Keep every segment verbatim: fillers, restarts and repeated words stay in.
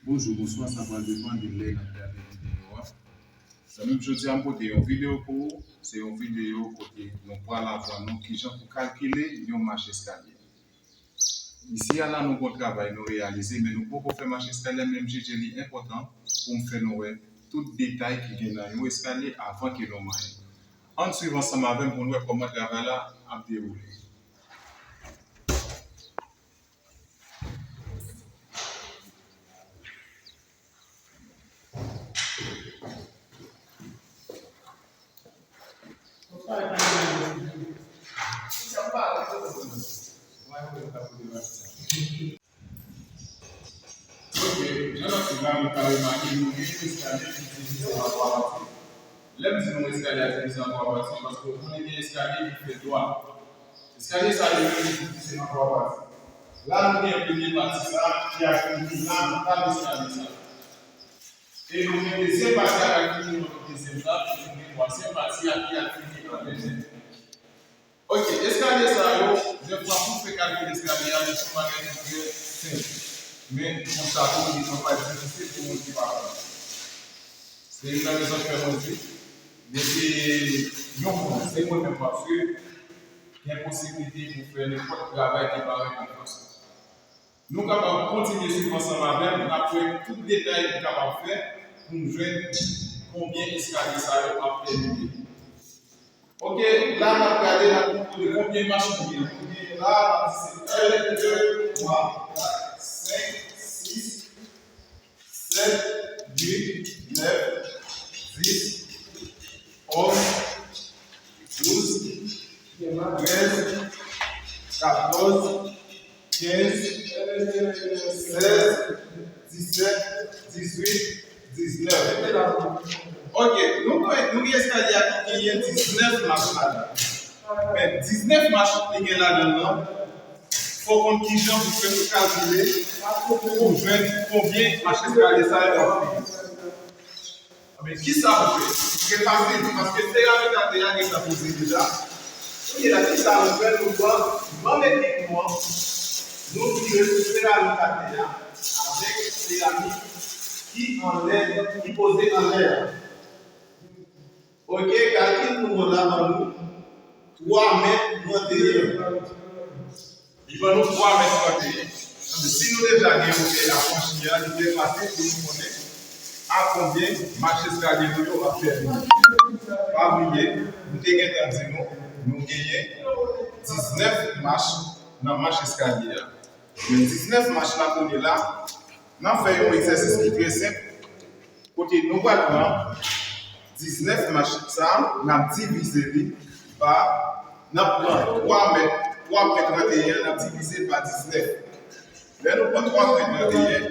Bonjou, bonswa, sa pral depann de lè n ap gade videyo a. Zanmi m, jodi a m pote yon videyo pou ou. Se yon videyo kote nou pral aprann nou kijan pou kalkile yon mach eskalye. Isi a la, nou gon travay nou reyalize, men nou poko fè mach eskalye, men m jije li enpòtan pou m fè nou wè tout detay ki gen nan yon eskalye avan ke nou manyen. Ann swiv ansanm avè m pou n wè kòman travay la ap dewoule. Ok, jan n ap swiv la, nou ka remake nou gen eskalye ki divize an twa pati. Lè m di nou eskalye a divize an twa pati, paske w konnen gen eskalye ki fè twa. Eskalye sa yo menm li divize an twa pati. La nou gen premye pati sa ki ap fini la nan kal eskalye sa. E nou gen dezyèm pati a k ap fini nan dezyèm la, e nou gen twazyèm pati a ki ap fini nan dezyèm. Ok, eskalye sa yo, dèfwa pou w fè kalkil eskalye a, li se yon bagay ki trè senp. Men, konsa tou, li kapab difisil pou moun ki pa konn. Se youn nan rezon ki fè mwen di, depi yon pwen, se mwen menm m ap swiv, gen posiblite pou fè nenpòt travay ki parèt yon fason. Nou kapab kontinye swiv ansanm avè m, n ap wè tout detay nou kapab fè pou n jwenn konbyen eskalye sa yo ap tèmine. Ok, la n ap gade, n ap konkli konbyen mach nou gen. Nou gen la, n ap di se en, de, twa, kat, senk, sis, sèt, uit, nèf, dis, onz, douz, trèz, katòz, kenz, sèz, disèt, dizuit, diznèf. Ok, nou gen, nou gen eskalye a ki genyen diznèf mach ladan. Men diznèf mach li gen ladan l lan, fò w konn kijan pou fè pou kalkile, pou w jwenn konbyen mach eskalye sa yo ap fini. Men kisa pou fè? Trè fasil, paske seramik atè a gentan poze deja. Kounye a, kisa nou fè? Nou pran ban mekanik nou an, nou vire sou seramik atè a avèk seramik ki anlè, ki poze anlè a. Ok, kalkil nou an la ban nou twa mèt trannteyen. Li ban nou twa mèt trannteyen. Si nou deja gen wotè afranchi a, li trè fasil pou nou konnen a konbyen mach eskalye nou yo ap tèmine. Pa bliye, m te gentan di nou, nou genyen diznèf mach nan mach eskalye a. Men diznèf mach la kounye la, n ap fè yon egzèsis ki trè senp, kote nou pral pran diznèf mach sa a, n ap divize li pa, n ap pran twa mèt, twa pwen trannteyen an, n ap divize pa diznèf. Lè nou pran twa pwen trannteyen,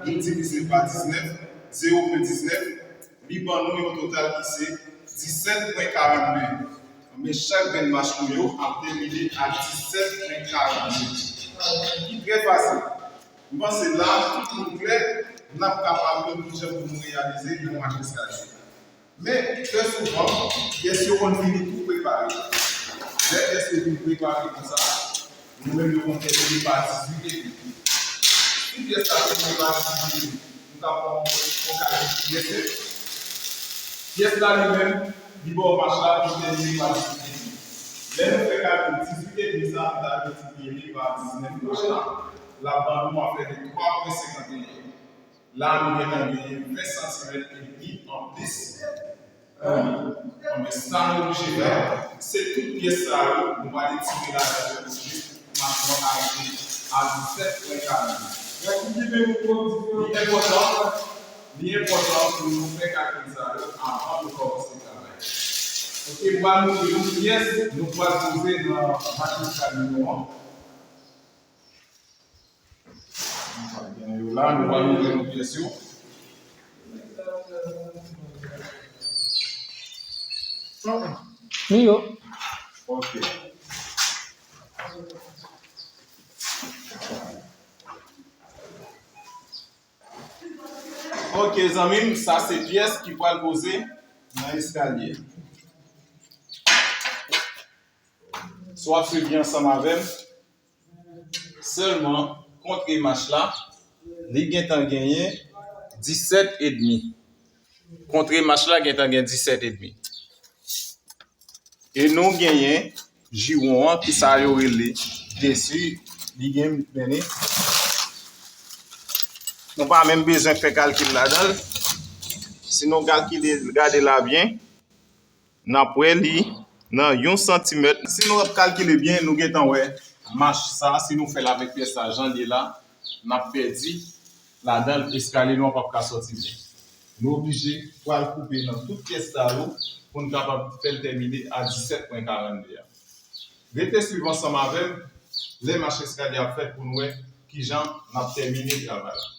nou divize pa diznèf, zewo pwen diznèf, li ban nou yon total ki se disèt pwen karannde. Men chak grenn mach nou yo ap tèmine a disèt pwen karannde. Ki trè fasil. M panse la, tout moun klè, n ap kapab konn kijan pou nou reyalize yon mach eskalye. Men, trè souvan, pyès yo konn vini tou prepare. Lè pyès yo vin prepare konsa, nou menm yo konn tèmine pa dizuit epi. Si pyès la tèmine pa dizuit epi, nou ka pran yon kalkil pyès. Pyès la li menm, li ba w mach la, li tèmine pa dizuit epi. Lè nou fè kalkil dizuit epi sa, nou ta miltipliye li pa diznèf mach la, l ap ban nou afè de twa pwen senkanteyen. La, nou gentan genyen ven santimèt epi anplis. Bon, men sa nou oblije fè, se tout pyès sa yo, nou pral etire lajan pou jis mach lan arive a disèt pwen karannde. Li enpòtan, li enpòtan pou nou fè kalkil sa yo avan nou kòmanse travay. Ok, m pral montre nou pyès nou pral poze nan mach eskalye nou an. Gen yo la, nou pral ouvri nou pyès yo. Ni yo. Ok. Ok, zanmi m, sa se pyès ki pral poze nan eskalye. Si w ap swiv byen ansanm avè m, sèlman kontre mach la, Li gentan genyen disèt edmi. Kontre mach la gentan gen disèt edmi. E nou genyen jiwon an, ki sa yo rele desi, li gen mennen. Nou pa menm bezwen fè kalkil ladan l. Si nou kalkile, gade la byen, n ap wè li nan yon santimèt. Si nou ap kalkile byen, nou gentan wè mach sa, si nou fè l avèk pyès sa jan l ye la, n ap pèdi ladan l, eskalye nou an p ap ka sòti byen. Nou oblije pral koupe nan tout pyès sa yo pou n kapab fè l tèmine a disèt pwen karannde a. Rete swiv ansanm avè m lè mach eskalye ap fèt pou n wè kijan n ap tèmine travay la.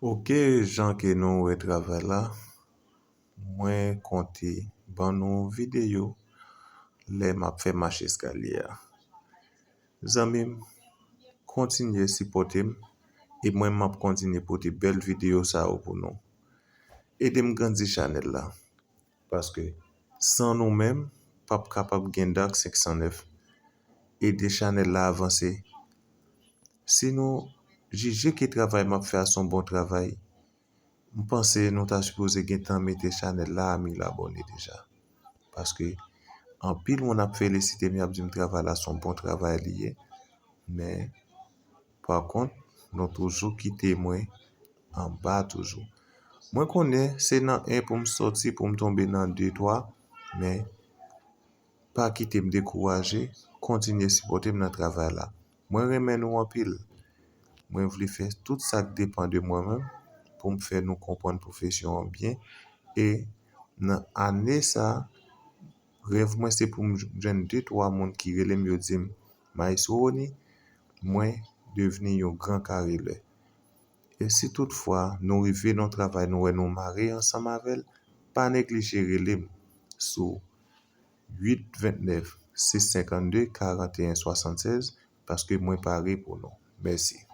Ok, jan ke nou wè travay la, mwen konte ban nou videyo lè m ap fè mach eskalye a. Zanmi m, kontinye sipòte m, e mwen m ap kontinye pote bèl videyo sa yo pou nou. Ede m grandi chanèl la, paske san nou menm, p ap kapab gen Dark senk san nèf. Ede chanèl la avanse. Si nou jije ke travay m ap fè a se yon bon travay, m panse nou ta sipoze gentan mete chanèl la a mil abòne deja. Paske anpil moun ap felisite m, y ap di m travay la se yon bon travay li ye. Men, pa kont, nou toujou kite mwen anba toujou. Mwen konnen se nan en pou m sòti, pou m tonbe nan de, twa, men pa kite m dekouraje, kontinye sipòte m nan travay la. Mwen renmen nou anpil. Mwen vle fè tout sa k depann de mwen menm pou m fè nou konprann pwofesyon an byen. E nan ane sa, rèv mwen se pou m jwenn de, twa moun ki rele m, yo di m, "Maestro Rony, mwen devni yon gran karelè." E si toutfwa nou rive nan yon travay, nou wè nou mare ansanm avè l, pa neglije rele m sou uit vennèf, sis senkannde, karanteyen swasannsèz, paske mwen pare pou nou. Mèsi.